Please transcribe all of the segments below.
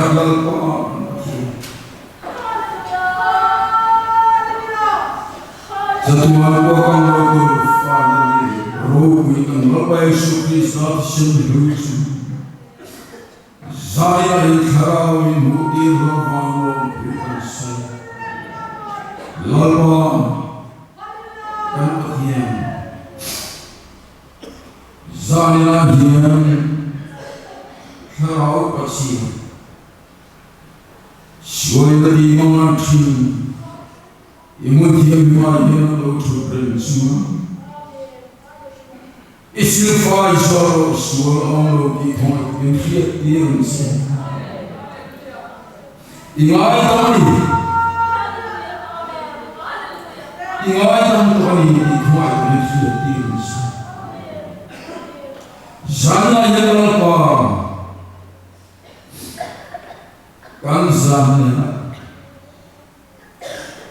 thar Lalpa kan Pathian. Chatuan pawh kan lo tur fana leh ropui kan Lalpa Isu Krista thisen hlu chu Zaia in thlarau in hmuh tir hlawm vang lawm thu kan sawi. Lalpa kan Pathian Zaia hian thlarau Pathian Suai ka ti mang a thin, i hmun thianghlimah hian a lo thut reng chuan i silfai zual loh sual a awm lo tih thawng min hriat tir ang che. I ngaidam a ni, i ngaidam tawh a ni tih thawng min hriat tir ang che. Zanah hian Lalpa. Kan zan hnenah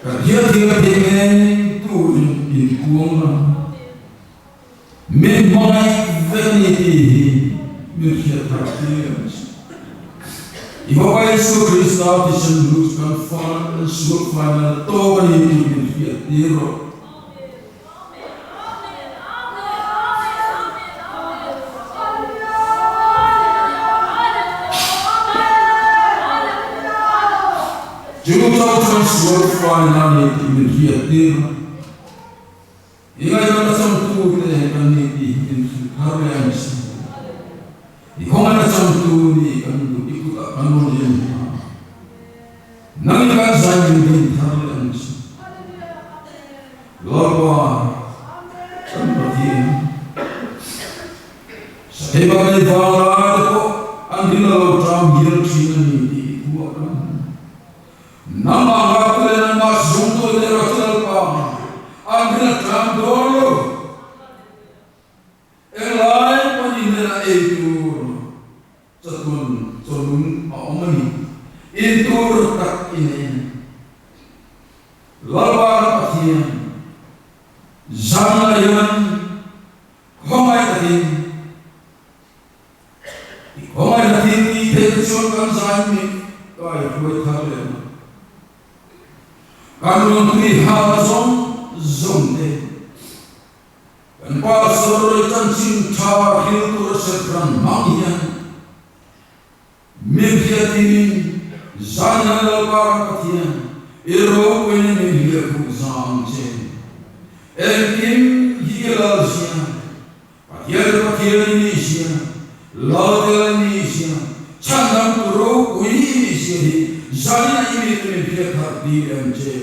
kan hialthil a thei ngei turin inkuang la, min hmangaih vek a ni tih hi min hriat thar tir ang che. I Fapa Isua Krista thisen hlu chu kan fal kan sual fai nana tawk a ni tih min hriat tir rawh. Chu chauh chuan sual faina a ni tih min hriat tir a, i ngaihtuahna changtute kan ni tih hi min hrilh thar leh a ni si. I khawngaihna changtu nih kan duh, i kutah kan rawn en hma. Nang i kan zai min din thar leh ang che. Lalpa kan Pathian, Satheiba nei vang lai te pawh an rin a lo ṭam hial ṭhin a ni tih i thu a kan hmu. Nangmah ngaktu leh nangmah zungtu te erawh chu Lalpa an rin a ṭam dawn lo. Englai pawhin i hnenah ei tur chatuan chawlung a awm a ni. In tur tak i nei a ni. Lalpa ka Pathian, zanah hian khawngaih takin i khawngaihna thil tih theihna chuan kan zai mit kai hruai thar leh ang. Kan rawn tui hal zawng zawng te. Kan Pastor leh chanchin tha hril tur a serhran hmang hian min hriatin Zainan Lalpa ram Pathian i ropuina min hliah khuh za ang che. Engkim hi i lal zia, Pathian te Pathian i nih zia, Lal te Lal i nih zia, chhandamtu ropui i nih zia hi Zainan i mite min hriat thar tir ang che.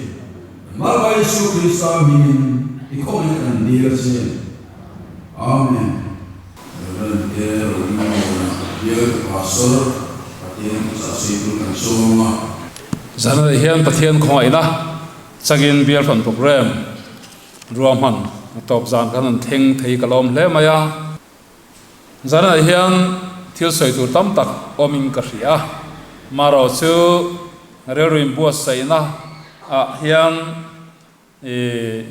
Malpa Isu Krista hmingin i khawngin kan dil a che. Amen. Reverend te Rodinmawina Bial Pastor Pathian thuchah sawitu kan sawm a. Zanah hian Pathian khawngaihna changin Bial Fund Programme ruahman a tawp zan khan an thleng thei ka lawm hle mai a. Zanah hian thil sawi tur tam tak awmin ka hria a, marawh chu rilru inbuatsaihna ah hian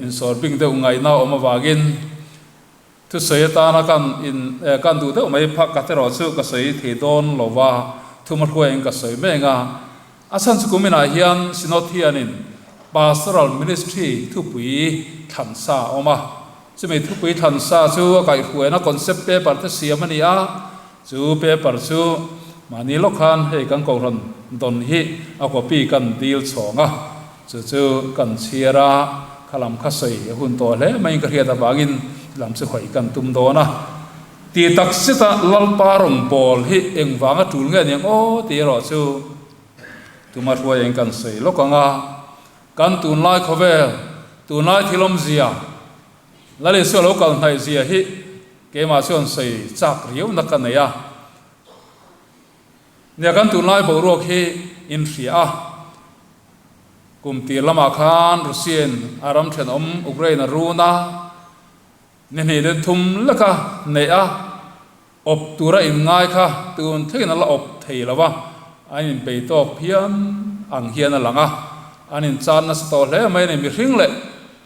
insawr bing deuh ngaihna a awm avangin thusawi atana kan in kan duh deuh mai phak ka erawh chu ka sawi thei dawn lo va, thuma hruaiin ka sawi mek a. A chhan chu kuminah hian Synod hianin Pastoral Ministry thupui thlansa a awm a, chumi thupui thlansa chu a kaihhruaina concept paper te siam a ni a, Chu paper chu mahni lawk khan hei kan kohhran dawn hi a copy kan dil chhawng a, chu chu kan chhiar a, kha lam kha sawi a hun tawh hle maiin ka hriat avangin lam chu hawi kan tum dawn a. Ti tak zeta Lalpa rawngbâwl hi engvanga tul nge niang aw tih erawh chu tuma hruaiin kan sawi lawk ang a, kan tunlai khawvel, tunlai thil awmzia, Lal Isua lo kal hnaih zia hi keimah chuan sawi chak riau na ka nei a. Nia kan tunlai boruak hi in hria a, kum tir lamah khan Russian a ram thenawm Ukraine a run a, ni hnih leh thum leka neih a, awp tura in ngai kha tun thlengin a la awp thei lo a, an inpei tawk phian ang hian a lang a, an inchan nasa tawh hle mai a ni, mihring leh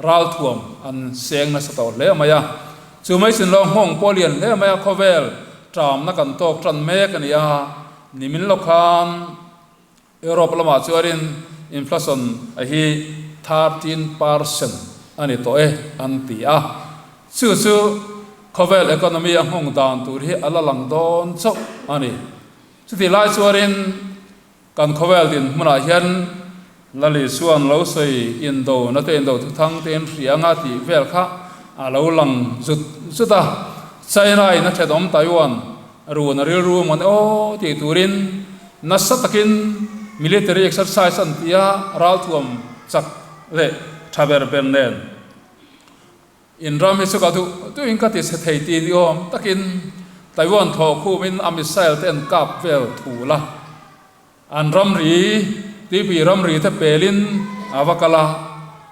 ralthuam an seng nasa tawh hle mai a, chu mai chin lo nghawng pawh a lian hle mai a, khawvel ṭamna kan tawk ṭan mek a ni a, nimin lo khan. Europe lamah chuanin inflation a hi 13% a ni tawh e an ti a. Chu chu khawvel economy a nghawng dan tur hi a la lang dawn chauh a ni. Chutih lai chuanin kan khawvel dinhmunah hian Lali chuan lo sawi indo na te indo thuthang te in hria anga tih vel kha a lo lang zut zut a. China in a thenawm Taiwan run a rilru mawn aw tih turin nasa takin military exercise an ti a, ralthuam chak leh tha ber ber nen in ram hi chu ka duh duhin ka ti chhe thei tih ni awm takin Taiwan thawh khumin a missile te an kap vel thul a. An ramri, tuipui ramri te pelin a va kal a,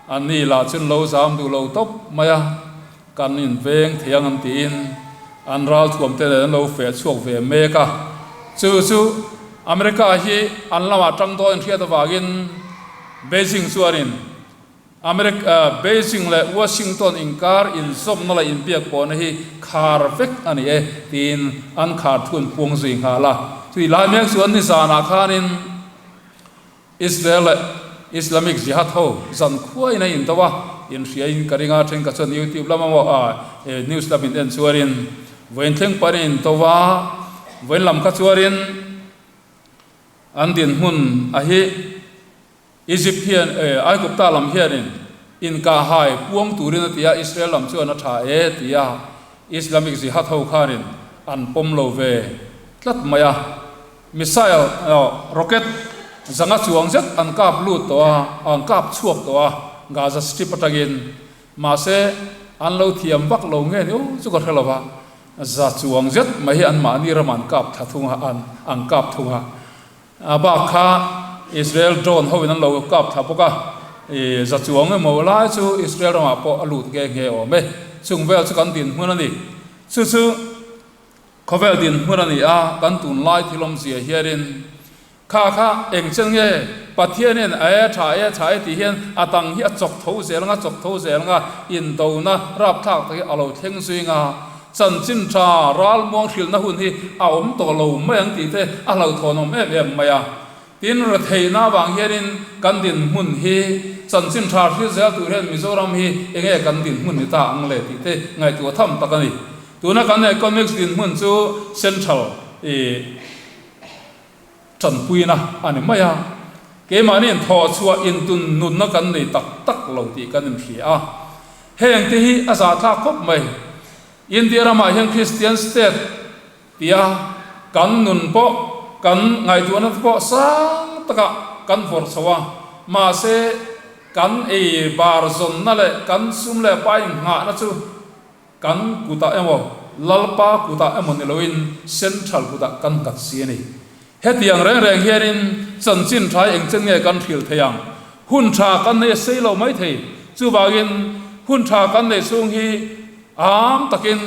an ni lah chun lo zam duh lo tawp mai a, kan inveng thei ang an tiin an ralthuam te nen an lo feh chhuak ve mek a. Chu chu America hi an lamah tang dawn hriat avangin Beijing chuanin America, Beijing leh Washington inkar inzawmna leh inbiak pawhna hi khar vek a ni e, tiin an khar thu an puang zui nghal a. Chutih lai mek chuan nizanah khanin Israel leh Islamic Jihad ho zan khuaiin a indo a, inhriain ka ring a, thenkhat chuan YouTube lama maw news lamin en chuanin vawiin thleng pahin a indo a, vawiin lam kha chuanin an dinhmun a hi Egypt hian eh Aigupta lam hianin inkahhai puang turin a ti a, Israel lam chuan a tha e ti a, Islamic Jihad ho khanin an pawm lo ve tlat mai a, missile rocket zanga chuang zet an kap lut tawh a, an kap chhuak tawh a Gaza Strip atangin, mahse an lo thiam vak lo nge ni aw chu ka hre lo va, za chuang zet mai hi anmahni ramah an kap thla thung a, an kap thung a. A bak kha Israel drone ho in an lo kap thla bawk a, i za chuang emaw lai chu Israel ramah pawh a lut nghe nghe awm e. Chung vel chu kan dinhmun a ni. Chu chu khawvel dinhmun a ni a, kan tunlai thil awmzia hianin kha kha eng chen nge Pathianin a e tha e tha e tih hian a dang hi a chawk tho zel anga chawk tho zel anga indona rapthlak tak hi a lo thleng zui anga Chanchin tha ralmuang hrilhna hun hi a awm tawh lo mai ang tih te a hlauhthawn awm em em mai a. Tin, retheihna avang hianin kan dinhmun hi chanchin tha hril zel tur hian Mizoram hi enge kan dinhmun ni ta ang le tih te ngaihtuah tham tak a ni. Tuna kan economics dinhmun chu central i tanpuina a ni mai a. Keimahniin thawhchhuah intun nunna kan nei tak tak lo tih kan inhria a. Heng te hi a zahthlak khawp mai. India ramah hian Christian state tia kan nun pawh kan ngaihtuahna te pawh sang takah kan vawrh chho a. Mahse, kan ei bar zawnna leh kan sum leh pai nghahna chu Kan kutah emaw, Lalpa kutah emaw ni loin Central kutah kan nghat si a ni. Hetiang reng reng hianin chanchin tha hi engchen nge kan hrilh thei ang? Hun tha kan nei a sei lo mai thei. Chuvangin hun tha kan neih chhung hi am takin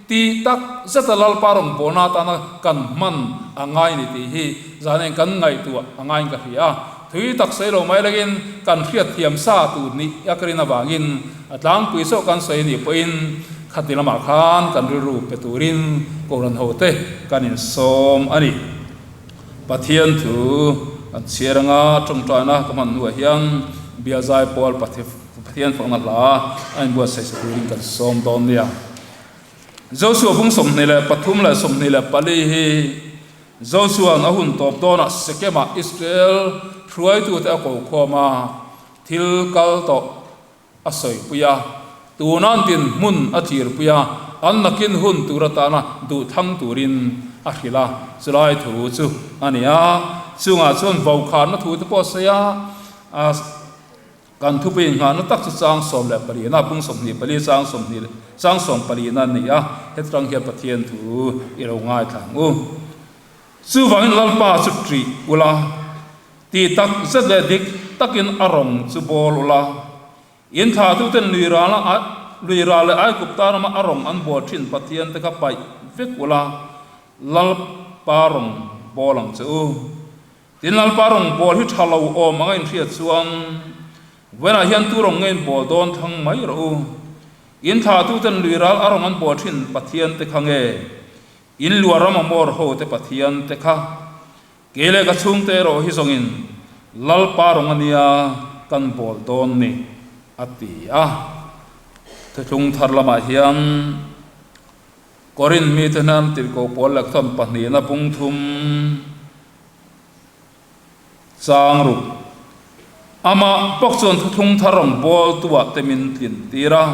ti tak zeta Lalpa rawngbawlna atana kan hman a ngai ni tih hi zanin kan ngaihtuah a ngaiin ka hria a. Thui tak sawi lo mai lengin kan hriat thiam sa tur nih a ka rin avangin a tlangpui chauh kan sawi nih pawhin khati lamah khan kan rilru pe turin Kohhran hote kan insawm a ni. Pathian thu kan chhiar anga tawngtaina ka hman hnuah hian Bialzai Pawl Pathian fakna hla a inbuatsaih sa turin kan sawm dawn nia. Joshua bung 23 leh 24 hi Josua'n a hun tawp dawnah Sekemah Israel hruaitute a ko khawm a, thil kal tawh a sawipui a, tuna'n dinhmun a tlirpui a, an nakin hun tur atana duhthlang turin a hrilh a, chulai thu chu a ni a. Chungah chuan vaukhahna thu te pawh a sawi a, a. Kan thupui inngahna tak chu chang 14 a, bung 24 chang 20 chang 14 a ni a, hetang hian Pathian thu i lo ngaithla ang u. Chuvangin Lalpa chu ṭih ula, tih tak zet leh dik takin a rawng chu bawl ula, in thlahtuten lui rala lui ral leh Aigupta rama a rawng an bawl ṭhin Pathian te kha paih vek ula, Lalpa rawng bawl ang che u. Tin, Lalpa rawng bawl hi tha lo awm anga inhriat chuan Vawiinah hian tu rawng nge in bawl dawn thlang mai rawh u. In thlahtuten lui ral a rawng an bawl thin Pathian te kha nge? In luah ram a mawr ho te Pathian te kha? Kei leh ka chhungte erawh hi zawngin. Lalpa rawng a nia kan bawl dawn ni, a ti a. Thuthlung thar lamah hian Korinth mite hnen tirhkoh pawl lehkhawn pahnihna bung thum chang ruk. Amah bawk chuan thuthlung thar rawng bawl tuah te min tlin tir a,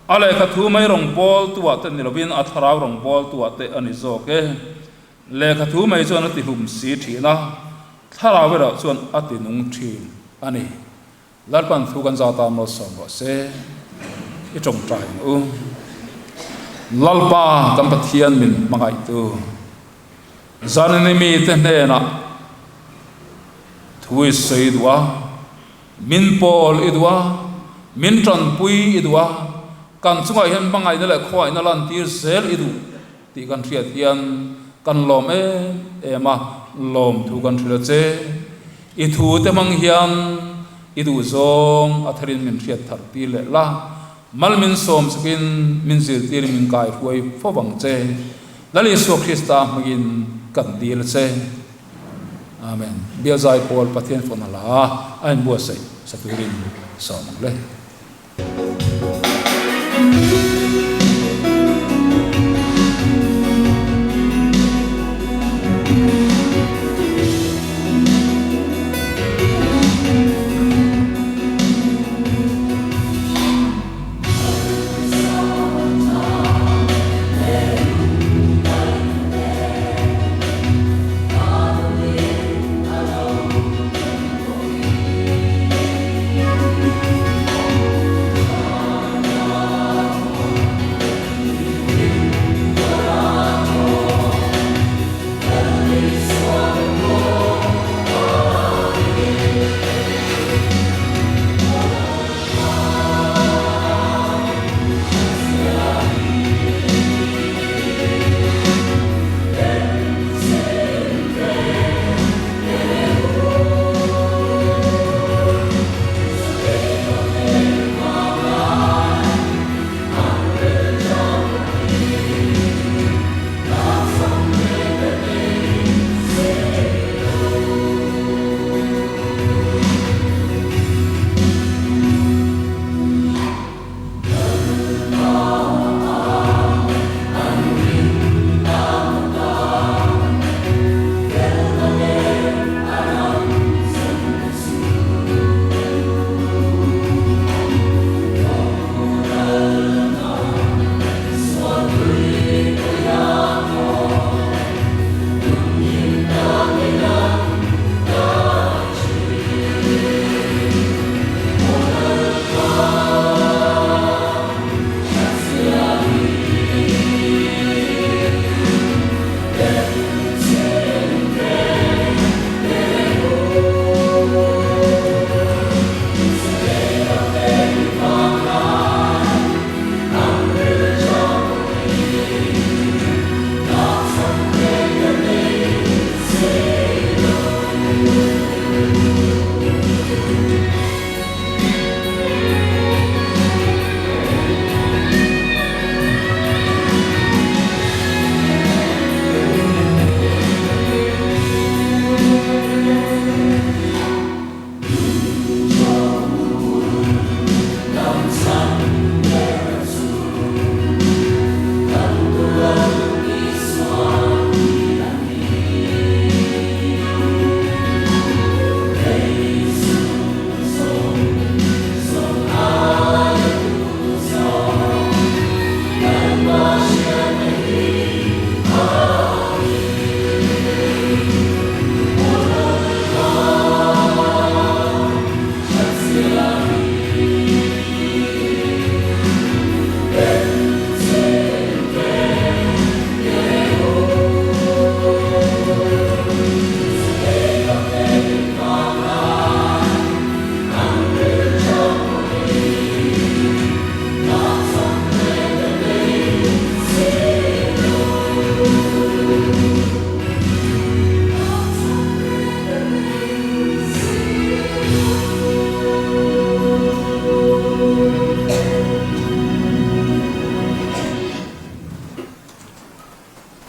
a lehkha thu mai rawng bawl tuah te ni lovin a thlarau rawng bawl tuah te a ni zawk e. Lehkha thu mai chuan a ti hlum si thin a, thlarau erawh chuan a ti nung thin a ni. Lalpan thu kan zat a malsawm rawh se, i tawngtai ang u. Lalpa kan Pathian min hmangaihtu, zanini mite hnenah thu i sawi duh a, min pawl i duh a, min tanpui i duh a, kan chungah hian hmangaihna leh khawngaihna lantir zel i duh tih kan hriat hian kan lawm em em a, lawm thu kan hrilh a che. I thu te hmang hian i duh zawng a tharin min hriat thar tir leh la, mal min sawm sakin min zirtir min kai hruai fo vang che. Lal Isua Krista hmangin kan dil a che. Amen. Bial zai pawl Pathian fawna la a inbuatsaih sa turin sawm ang le.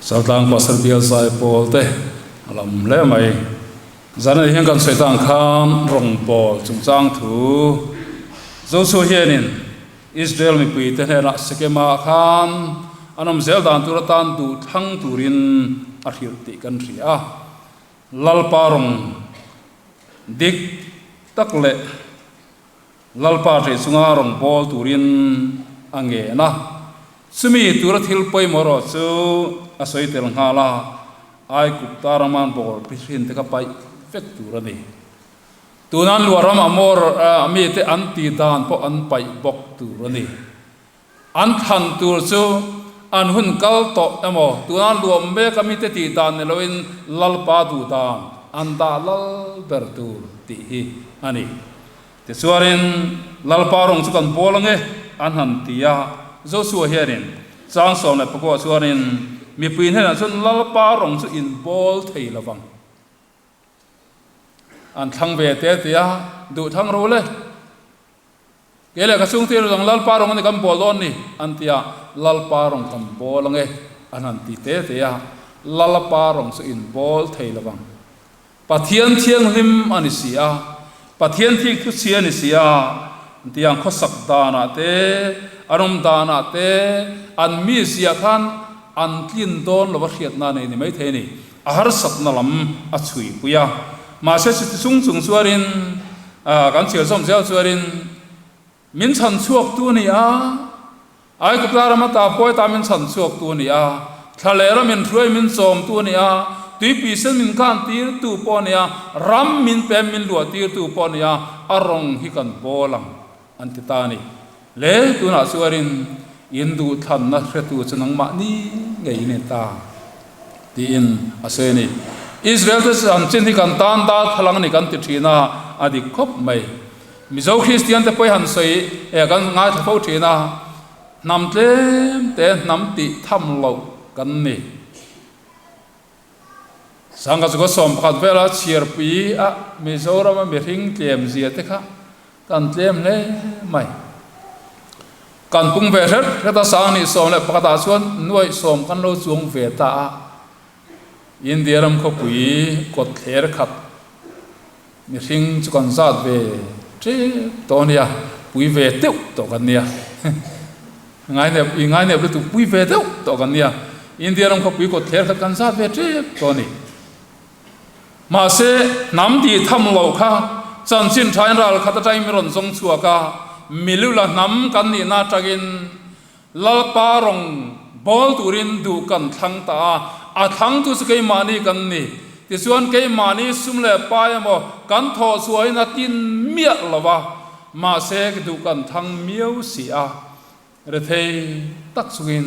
Chaltlang Pastor Bial Zai Pawl te a lam hle mai. Zan hian kan sawi tang khan rawngbawl chungchang thu Joshua hianin Israel mipuite hnenah Sekemah khan an awm zel dan tur atan duh thlang turin a hrilh tih kan hria a. Lalpa rawng dik tak leh Lalpa hreh chunga rawn bawl turin a ngen a, chumi tura thil pawimawh erawh chu a sawi tel nghal a, Aigupta rama bawl phihrin te kha paih vek tur a ni. Tuna an luah ram Amor mite an ti dan pawh an paih bawk tur a ni. An thlan tur chu an hun kal tawh emaw, tuna luah mek a mite tih dan ni loin Lalpa duh dan an dah lal ber tur tih hi a ni. Tichuanin, Lalpa rawng chu kan bawl ange, an han ti a. Joshua hianin chang 19 chuanin, Mipui hnenah chuan Lalpa rawng chu in bawl thei lo vang. An thlang ve te ti a, duh thlang ru le. Kei leh ka chhungte ru dang Lalpa rawng a ni kan bawl dawn ni, an ti a. Lalpa rawng kan bawl ange, an han ti te te a. Lalpa rawng chu in bawl thei lo vang. Pathian thianghlim a ni si a, Pathian thik thu chhia a ni si a, tiang khawsak danah te, an awm danah te, an mizia khan an tlin dawn lova hriatna a nei ni maithei a ni. A harsatna lam a chhuipui a. Mahse chuti chung chung chuanin, kan chhiar zawm zel chuanin, Min chhan chhuaktu a ni a, Aigupta rama ta pawi ta min chhan chhuaktu a ni a, thlalera min hruai min chawmtu a ni a, tuipui sen min khan tirtu pawh a ni a, ram min pem min luah tirtu pawh a ni a, a rawng hi kan bawl ang, an ti ta a ni. Le, tunah chuanin in duhthlanna hretu chu nangmahni ngei in ni ta, tiin a sawi a ni. Israel te chanchin hi kan tan darthlalang a ni kan ti thin a, a dik khawp mai. Mizo Kristian te pawh han sawi e kan ngaithla fo thin a, hnam tlem te hnam tih tham loh kan ni. Sangha chu ka 11 vela chhiarpui a Mizorama mihring tlem zia te kha kan tlem hle mai. Kan pung ve hret hret a sang ni 11 ah chuan nuaih sawm kan lo chuang ve ta a. India ram khawpui kawt thler khat Mihring chu kan zat ve tep tawh a nia, pui ve deuh tawh kan nia. Ngainep, i ngainep lutuk pui ve deuh tawh kan nia. India ram khawpui kawt thler khat kan zat ve tep tawh a ni. Mahse, hnam tih tham loh kha chanchin thain ral khat atangin min rawn zawng chhuak a, milula hnam kan nihna atangin Lalpa rawng bawl turin duh kan thlang ta a, a thlangtu chu keimahni kan ni. Tichuan keimahni sum leh pai emaw kan thawh chhuahin a tin miah lo va, mahse duh kan thlang miau si a. Rethei tak chungin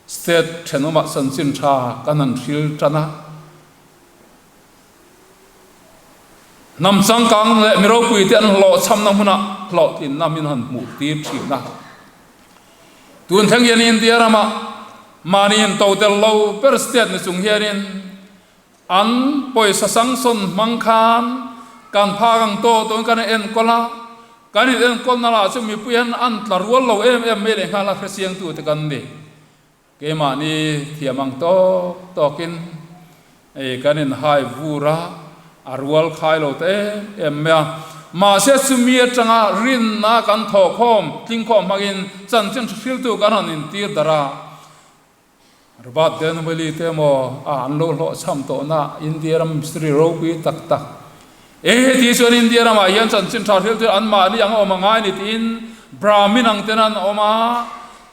state thenawmah chanchin tha kan han hril tan a. Hnam changkang leh mi ropuite an hlawhchhamna hmunah hlawhtlinna min han hmuh tir thin a. Tun thleng hian India ramah mahni intodelh lo ber state ni chung hianin an pawisa sanction hmang khan kan phak ang tawh tawhin kan enkawl a, kan inenkawlna lah chu mipui hian an tla rual lo em em mai lehnghal a hrechiangtute kan ni. Keimahni thiam ang tawk tawkin ei kan inhai vur a, a rual khai lo ta em em mai a. Mahse chumi atanga rinna kan thawhkhawm, tlingkhawm hmangin chanchin hriltu kan han intir darh a. Robert Denwelly te emaw a an lo hlawhchham tawhna India ram mistiri ropui tak tak e heti chuan India ramah hian chanchin tha hriltu anmahni ang a awm a ngai ni tiin Brahmin ang ten an awm a.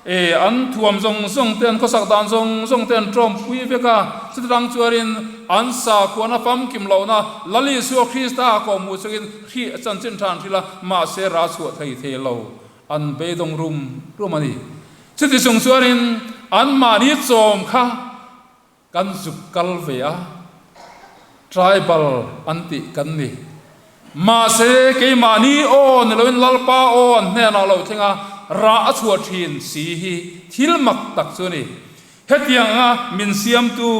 E, an thuam zawng zawng te, an khawsak dan zawng zawng te an tawmpui vek a, chutang chuanin an sakhuana famkim lohna Lal Isua Krista a kawhhmuh chungin hrih a chanchin tha an hrilh a, mahse ra chhuah thei thei lo, an beidawng rum rum a ni. Chuti chung chuanin anmahni chawm kha Kan zuk kal ve a, tribal an tih kan ni. Mahse, keimahni aw ni loin Lalpa aw an hnenah lo thleng a, rah a chhuah thin si hi thil mak tak chu a ni. Hetiang anga min siamtu,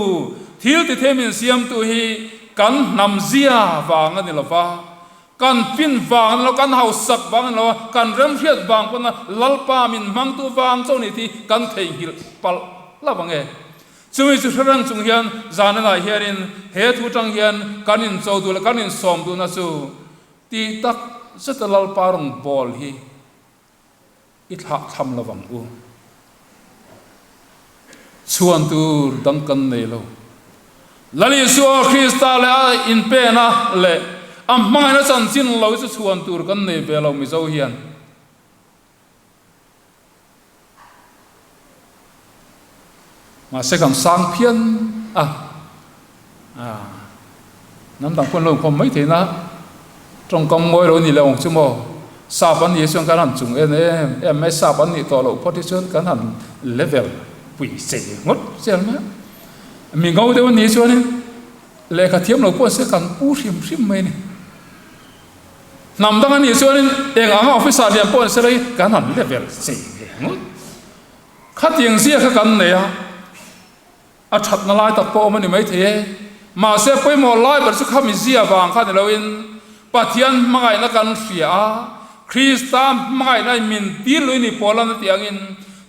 thil tithei min siamtu hi kan hnam zia vang a ni lo va, kan fin vang a ni lo, kan hausak vang a ni lo a, kan remhriat vang pawn a Lalpa min hmangtu vang chauh ni tih kan theihnghilh palh hlauh ang e. Chumi chu hre reng chung hian zanenah hianin he thu tang hian kan incho duh leh kan insawm duhna chu tih tak zeta Lalpa rawn bawl hi i thlah tham lovang u. Chhuan tur dang kan nei lo. Lal Isua Krista leh a inpena leh a hmangaihna chanchin lo hi chu chhuan tur kan nei ve lo Mizo hian. Mahse kan sang phian a, hnam dang pawh an lo inkhawm mai theihna tawngkam ngawi lo a nih leh ang chu maw? Sap an nih chuan kan han chung en em em mai, sap an nih tawh loh phawt hi chuan kan han level pui chei ngawt zel mai a. Mi ngo deuh an nih chuanin lehkha thiam lo pawh se kan pu hrim hrim mai a ni. Hnam dang a nih chuanin eng anga officer lian pawh an sela hi kan han level chei ve ngawt. Khatiang zia kha kan nei a, a thatna lai tak pawh awm a ni maithei e. Mahse pawimawh lai ber chu khami zia vang kha ni loin Pathian hmangaihna kan hria a, Krista hmangaihna in min tir lui ni pawl an tih angin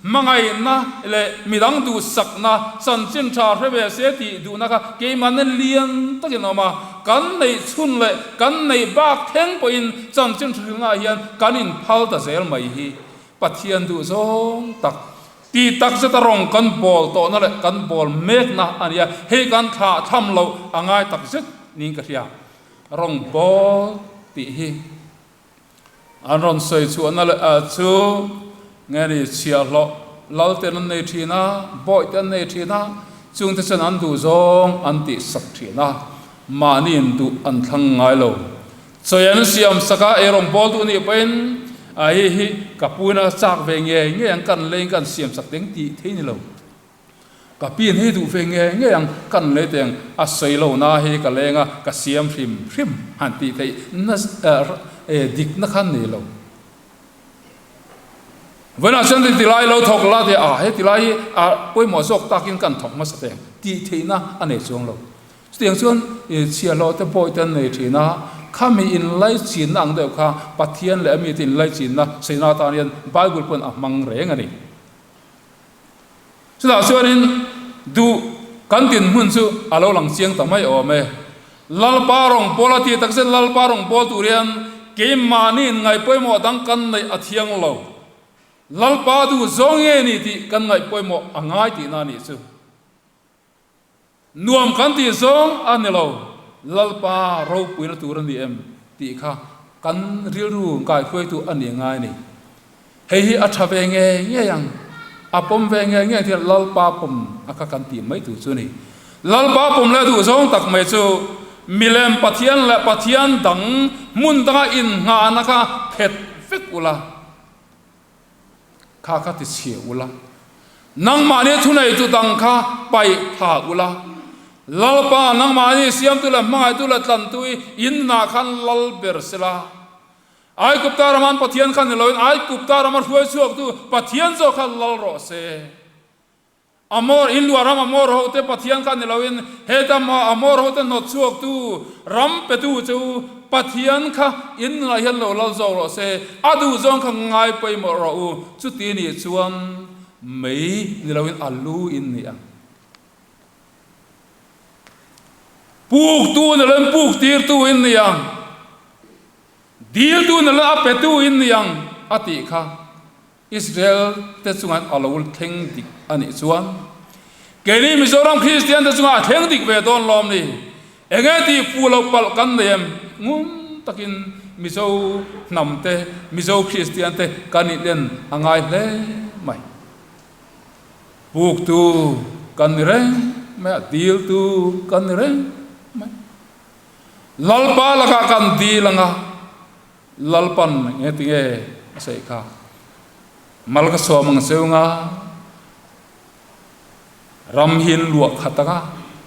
Hmangaihna leh midang duhsakna chanchin tha hre ve se tih duhna kha keimahna lian takin a awm a, kan neih chhun leh kan neih bak thleng pawhin chanchin tha hrilhnaah hian kan inphal ta zel mai hi Pathian duh zawng tak ti tak zeta rawng kan bawl tawhna leh kan bawl mekna a ni a, hei kan thlah tham loh a ngai tak zet niin ka hria. Rawng bawl tih hi. An rawn sawi chhuahna leh ah chu nge ni chhiahhlawh lal ten an nei thin a, bawih te an nei thin a, chungte chuan an duh zawng an tih sak thin a, mahni in duh an thlang ngai lo. Chawi an siam sak a, eirawng bawl duh nih pawhin a hei hi ka puina chak ve ngei ngei ang kan leiin kan siam sak teng tih thei ni lo. Ka pin hi duh ve ngei ngei ang, kan lei teng a sawi lo na hi ka leng a, ka siam hrim hrim han tih theih na dik na khan nei lo. Vawiinah chuan ti tilai lo thawk la tih a, he tilai hi a pawimawh zawk takin kan thawk hmasa teng tih theihna a nei chuang lo. Chutiang chuan chhiahhlawh te bawi te an nei thin a, khami inlaichinna ang deuh kha Pathian leh a mite inlaichinna saina atan hian Bible pawn a hmang reng a ni. Chutah chuanin duh kan dinhmun chu a lo lang chiang ta mai awm e. Lalpa rawn pawl a tih takzet Lalpa rawn pawl tur hian keimahniin ngaihpawimawh dang kan neih a thiang lo. Lalpa duh zawng nge ni tih kan ngaihpawimawh a ngai tihna a nih chu. Nuam kan tih zawng a ni lo, Lalpa ropuina tur a ni em tih kha kan rilru ngaihruaitu a ni ngai a ni. Hei hi a tha ve ngei ngei ang, a pawm ve ngei ngei ang tih Lalpa pawm a kha kan tih mai tur chu a ni. Lalpa pawm leh duh zawng tak mai chu milem Pathian leh Pathian dang hmun danga innghahna kha phet vek ula. Kha kha ti chhia ula, nangmahni thuneitu dang kha paih tha ula, Lalpa nangmahni siamtu leh hmangaihtu leh tlantu i innah khan lal ber sela. Aigupta raman Pathian kha ni loin Aigupta rama hruai chhuaktu Pathian zawk kha lal rawh se. Amor, in luah ram Amor hote Pathian kha ni loin heta Amor hote hnawt chhuaktu ram petu chu Pathian kha in nunah hian lo lal zawk rawh se, a duh zawng kha ngai pawimawh rawh u, chuti nih chuan mei ni loin a lu in ni ang. Puktu ni loin puktirtu in ni ang. Diltu ni loin a petu in ni ang a tih kha. Israel te chunga a lo thleng dik a nih chuan keini Mizoram Kristian te chunga a thleng dik ve dawn lawm ni? Enge tih fu lo palh kan nei em? Ngun takin Mizo hnam te, Mizo Kristian te kan inlen a ngai hle mai. Puktu kan ni reng mai a, diltu kan ni reng mai. Lalpa lakah kan dil anga. Lalpan nge tinge a saih kha? Mal ka sawm ang cheu nga, ram hi an luah khat ang a,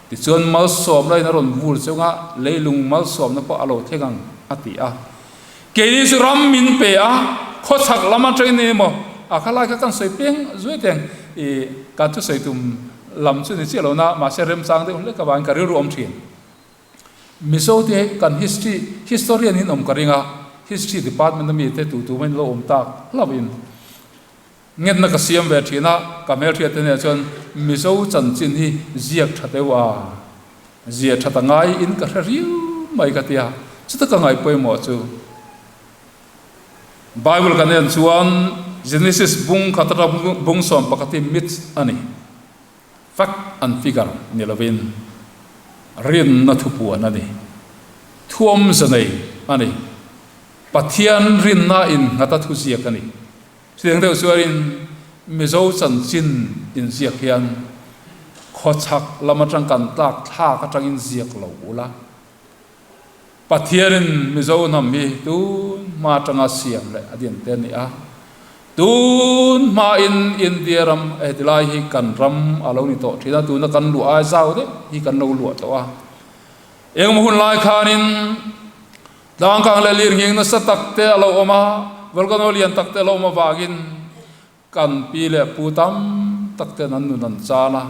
tichuan malsawmna in a rawn vur cheu nga, leilung malsawmna pawh a lo thleng ang a ti a. Keini chu ram min pe a, khawchhak lam atangin emaw a kha lai kha kan sawi peng zuai teng i kan thusawi tum lam chu ni chiah lo na, mahse remchang deuh hlek avangin ka rilru awm thin. Mizo te hi kan history, historian in awm ka ring a, history department a mi te tu tu mai an lo awm tak hlauh in. Ngetna ka siam ve thin a, ka hmelhriat te nen chuan Mizo chanchin hi ziak tha deuh a, zia tha ta ngai in ka hre riau mai ka tia, chuta ka ngaih pawimawh chu Bible kan en chuan Genesis bung khat atang bung 11 hi myth a ni, fact and figure ni lovin rinna thupuan a ni, thuawmze nei a ni, Pathian rinna innghat a thuziak a ni. Chutiang deuh chuanin Mizo chanchin inziak hian khawchhak lam atang kan tlak thlak atangin ziak lo ula. Pathianin Mizo hnam hi tun hma atanga siam leh a din te a ni a. Tun hmain India ram heti lai hi kan ram a lo ni tawh thin a, tuna kan luah ai zau deuh hi kan lo luah tawh a. Engemaw hun lai khanin Tlangkang leh lirnghing nasa tak te a lo awm a, volcano lian tak te a lo awm avangin kan pi leh pu tam tak ten an nun an chan a.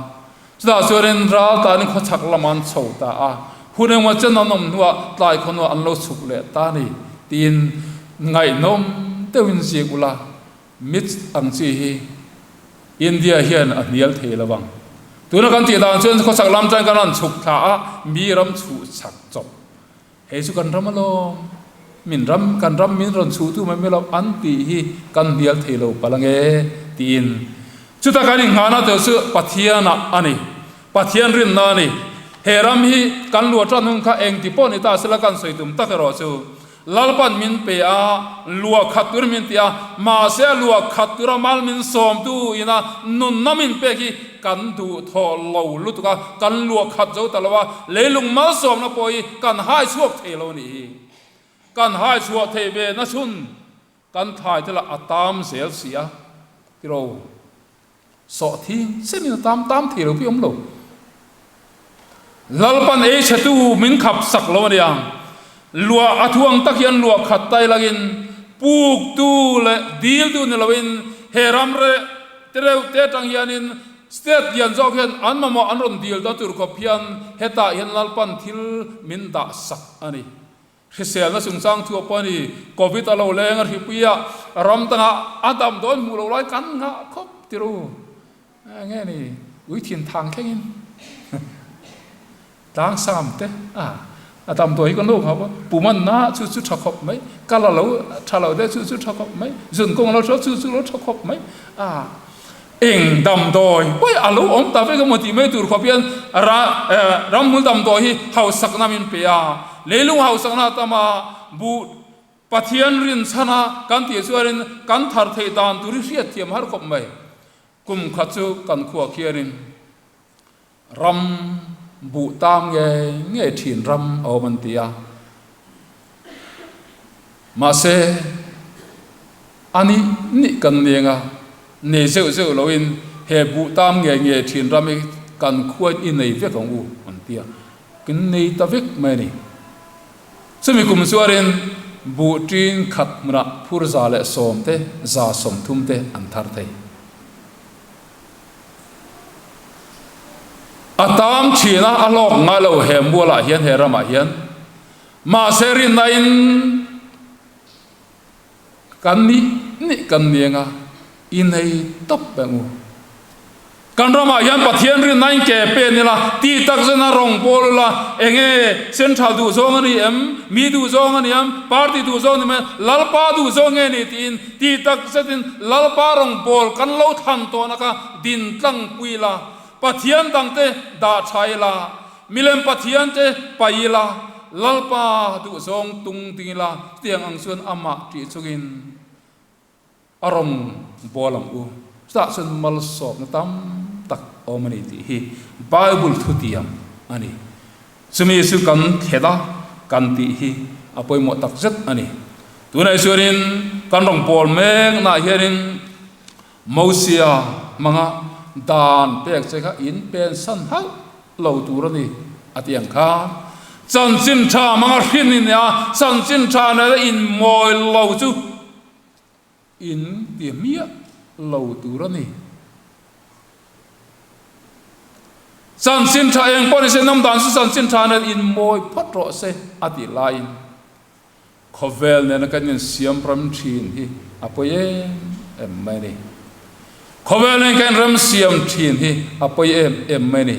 Chutah chuanin ral tanin khawchhak lamah an chho ta a, hun engmaw chen an awm hnuah tlai khawhnuah an lo chhuk leh ta a ni tiin ngaihnawm deuhin ziak ula, Myths ang chi hi India hian a hnial thei lo ang. Tuna kan tih dan chuan khawchhak lam tan kan rawn chhuk thla a, mi ram chhuh chak chawp. Hei chu kan ram alawm, min ram, kan ram min rawn chhuhtu mai mai lo an tih hi kan hnial thei lo palh ange tiin. Chuta kan inghahna tur chu Pathianah a ni, Pathian rinna a ni. He ram hi kan luah tan hun kha engti pawh ni ta sela kan sawi tum tak erawh chu Lalpan min pe a, luah khat tur min ti a, mahse a luah khat tura mal min sawmtu ina nunna min pek hi kan duh thawh lo lutuk a, kan luah khat zo ta lo a, leilung malsawmna pawh hi kan hai chhuak thei lo nih hi. Kan hai chhuah theih ve na chhun kan thlai te lah a tam zel si a, tiraw sawh thing semin a tam tam thei lo pi awm lo. Lalpan ei chhetu min khap sak lo a nia, luah a thuang tak hian luah khat tai langin puk tu leh dil tu ni loin he ram reh te reuh te atang hianin state lian zawk hian an mamawh an rawn dil ta tur khawp hian hetah hian Lalpan thil min dah sak a ni. Hriselna chungchang chu a pawh a ni. Covid a lo leng a hripui a, ram dangah a dam dawn hmuh loh lai kan nghah khawp tir u. Enge ni ui thin thang thlengin tlang sam te a a damdawi hi kan lo nghah a, pum an na chu chu tha khawp mai, kal a lo tha lo deuh chu chu tha khawp mai, zun kawng a lo tha chu chu lo tha khawp mai a. Eng damdawi pawh a lo awm ta vek emaw tih mai tur khawp hian ramhmul damdawi hi hausakna min pe a, leilung hausakna a tam a, buh Pathian rinchhana kan tih chuanin kan thar theih dan tur hi hriatthiam har khawp mai. Kum khat chu kan khuah khianin ram buh tam ngei ngei thin ram a awm an ti a. Mahse, a nih nih kan neng a, nei zeuh zeuh loin he buh tam ngei ngei thin ram hi kan khuain i nei vek ang u an ti a, kan nei ta vek mai a ni. Chumi kum chuanin buh ṭin khat hmunah phur 110 te, 130 te an thar thei. A tam ṭhin a, a hlawk ngai lo he mualah hian, he ramah hian. Mahse rinnain kan nih nih kan niang a, i nei tawp ang u. Kan ramah hian Pathian rinnain ke pen ila, tih tak zena rawng pawl ula, enge central duh zawng a ni em, mi duh zawng a ni em, party duh zawng a ni em, Lalpa duh zawng nge ni tiin tih tak zetin Lalpa rawng pawl kan lo thlan tawhna kha din tlangpui ila, Pathian dangte dah tha ila, Milem Pathian te pai ila, Lalpa duhzawng tung ding ila, chutiang ang chuan amah ṭih chungin a rawn bual ang u. Chutah chuan malsawmna tam tak awm a ni tih hi Bible thutiam a ni. Chumi chu kan thlet a, kan tih hi a pawimawh tak zet a ni. Tunah chuanin kan rawn pawl meknaah hianin Mosia hmanga dan pek che kha in pensan hauh lo tur a ni, a ti ang kha. Chanchin tha hmanga hrin i nia, chanchin tha nena inmawi lo chu in ti hmiah lo tur a ni. Chanchin tha eng pawh ni se, hnam dan chu chanchin tha nen inmawi phawt rawh se, a tih laiin Khawvel nena kan insiam ram thin hi a pawi em em mai a ni. Khawvel nen kan rem siam thin hi a pawi em em mai a ni.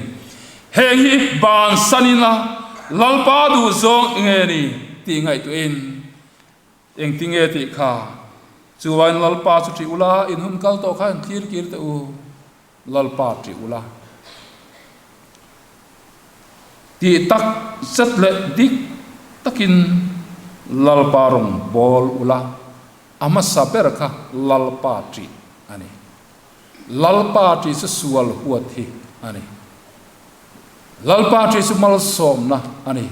Heng hi bansan ila Lalpa duh zawng nge ni tih ngaihtuahin engtinge tih kha chuvain Lalpa chu ṭih ula in hun kal tawh kha in thlir kir teh u, Lalpa ṭih ula tih tak zet leh dik takin Lalpa rawn bawl ula a hmasa ber kha Lalpa ṭih a ni. Lalpa ṭih chu sual huat hi a ni. Lalpa ṭih chu malsawmna a ni.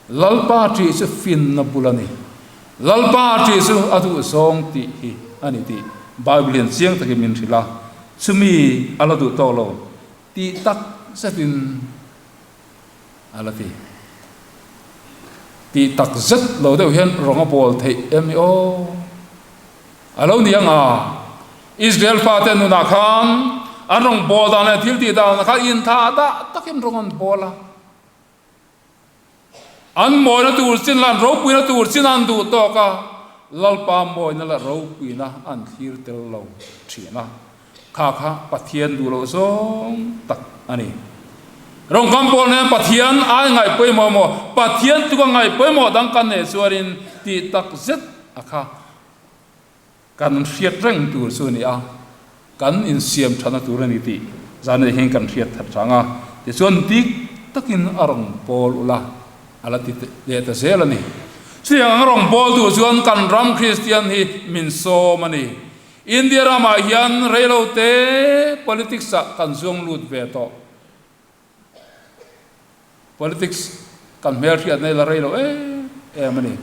Lalpa ṭih chu finna bul a ni. Lalpa ṭih chu a duhzawng tih hi a ni tih Bible hian chiang takin min hrilh a, chumi a la duh tawk lo tih tak zetin a la ti. Tih tak zet lo deuh hian rawng a bawl theih em i aw? A lo ni ang a, Israel fate nunah khan an rawn bawl dan leh thil tih dan kha intha dah takin rawng an bawl a. An mawina tur chin leh an ropuina tur chin an duh tawk a, Lalpa mawina leh ropuina an thlir tel lo thin a. Kha kha Pathian duh loh zawng tak a ni. Rawngkam pawl nen Pathian ai ngaih pawimawh maw? Pathian tluk a ngaih pawimawh dang kan neih chuanin tih tak zet a kha. Kan hriat reng tur chu a ni a, kan insiam thatna tur a ni tih zan hian kan hriat that chang a, tichuan dik takin a rawn pawl ula a la ti leh ta zel a ni. Chutiang ang rawn pawl tur chuan kan ram Kristian hi min sawm a ni. India ramah hian reilote politics ah kan zuang lut ve tawh. Politics kan hmelhriatna hi la rei lo em em a ni.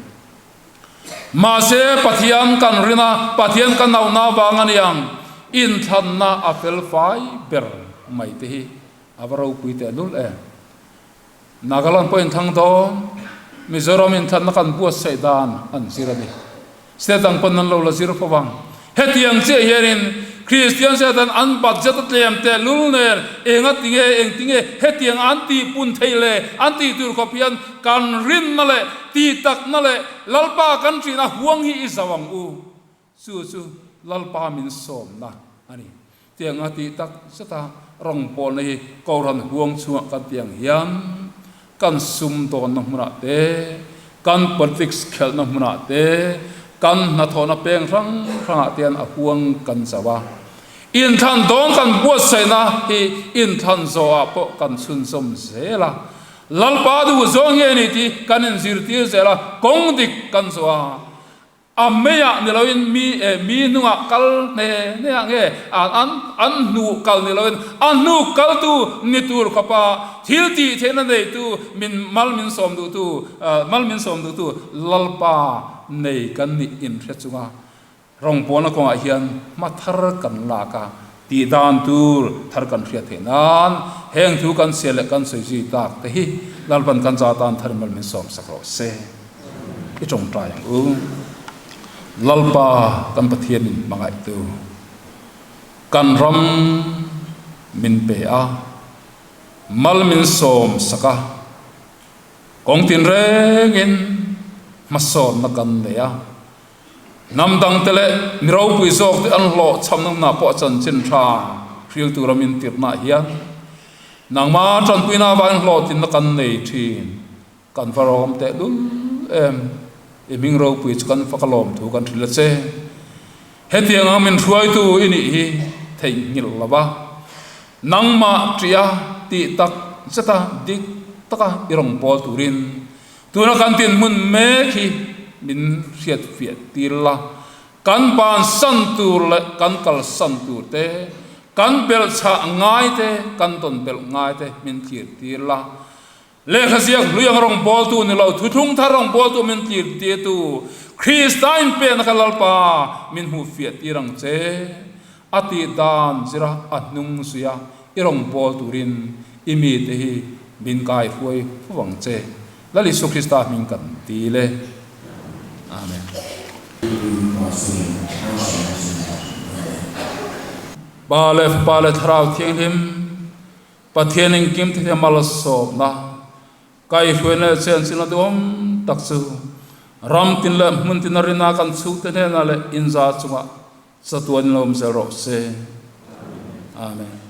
Mahse Pathian kan rin a, Pathian kan auhna avang a niang, inthlanna a fel fai ber mai te hi a va ropui teh lul em. Nagaland pawh inthlang dawn, Mizoram inthlanna kan buatsaih dan an zir a ni. State dang pawn an lo la zir fo vang. Hetiang chiah hianin Kristian Satan an budget a tlem teh lul nen enga tinge engtinge hetiang an tih pun thei le an tih tur khawp hian kan rinna leh tih takna leh Lalpa kan ṭihna huang hi i zau ang u. Chu chu Lalpa min sawmna a ni. Tianga tih tak zeta rawngbawlna hi Kohhran huang chhungah kan tih ang hian kan sumdawnna hmunah te, kan politics khelhna hmunah te, kan hnathawhna peng hrang hrangah te hian a huang kan zo a. Inthlan dawn kan buatsaihna hi inthlan zawhah pawh kan chhunzawm zel a. Lalpa duh zawng nge ni tih kan inzirtir zel a, kawng dik kan zawh a. A meiah ni loin mi eh mi hnungah kal hne hne ah nge an an an hnu kal ni loin a hnu kaltu ni tur khawpa thil tih theihna neitu min mal min sawm duhtu mal min sawm duhtu Lalpa nei kan nih inhre chunga rawngbawlna kawngah hian hma thar kan lak a tih dan tur thar kan hriat theih nan heng thu kan chhiar leh kan sawi zui tak te hi Lalpan kan za tan thar mal min sawm sak rawh se. I tawngtai ang u. Lalpa kan Pathian in hmangaihtu kan ram min pe a, mal min sawm sak a, kawng tinrengin hmasawnna kan nei a, hnam dangte leh mi ropui zawkte an hlawhchhamna hunah pawh chanchin tha hril tura min tirhnaah hian nangma tanpuina avangin hlawhtlinna kan nei thin. Kan va rawm teh lul em, i hming ropui chu kan fak alawm thu kan hrilh a che. Hetiang ang min hruaitu i nih hi theihnghilh lo va, nangmah ṭih a tih tak zet a dik taka i rawn bawl turin tuna kan dinhmun mek hi min hriatfiah tir la, kan bansan tur leh kan kalsan tur te, kan belhchhah ngai te, kan tawn belh ngai te min thlir tir la. Lehkha ziak hlui ang rawn bawltu ni lo, thuthlung thar rawn bawltu min tlir tirtu Krista inpekna kha Lalpa min hmuh fiah tir ang che. A tih dan zira a hnung zuia i rawn bawl turin i mite hi min kai hruai fo ang che. Lal Isu Krista hming kan dil e. Amen. Pa leh Fapa leh Thlarau Thianghlim. Pathian engkim te hian malsawmna, kaihhruaina leh chenchilhna duhawm tak chu ram tin leh hmun tin a rina kan chhungte hnenah leh inza chungah chatuan in lo awm zel rawh se. Amen.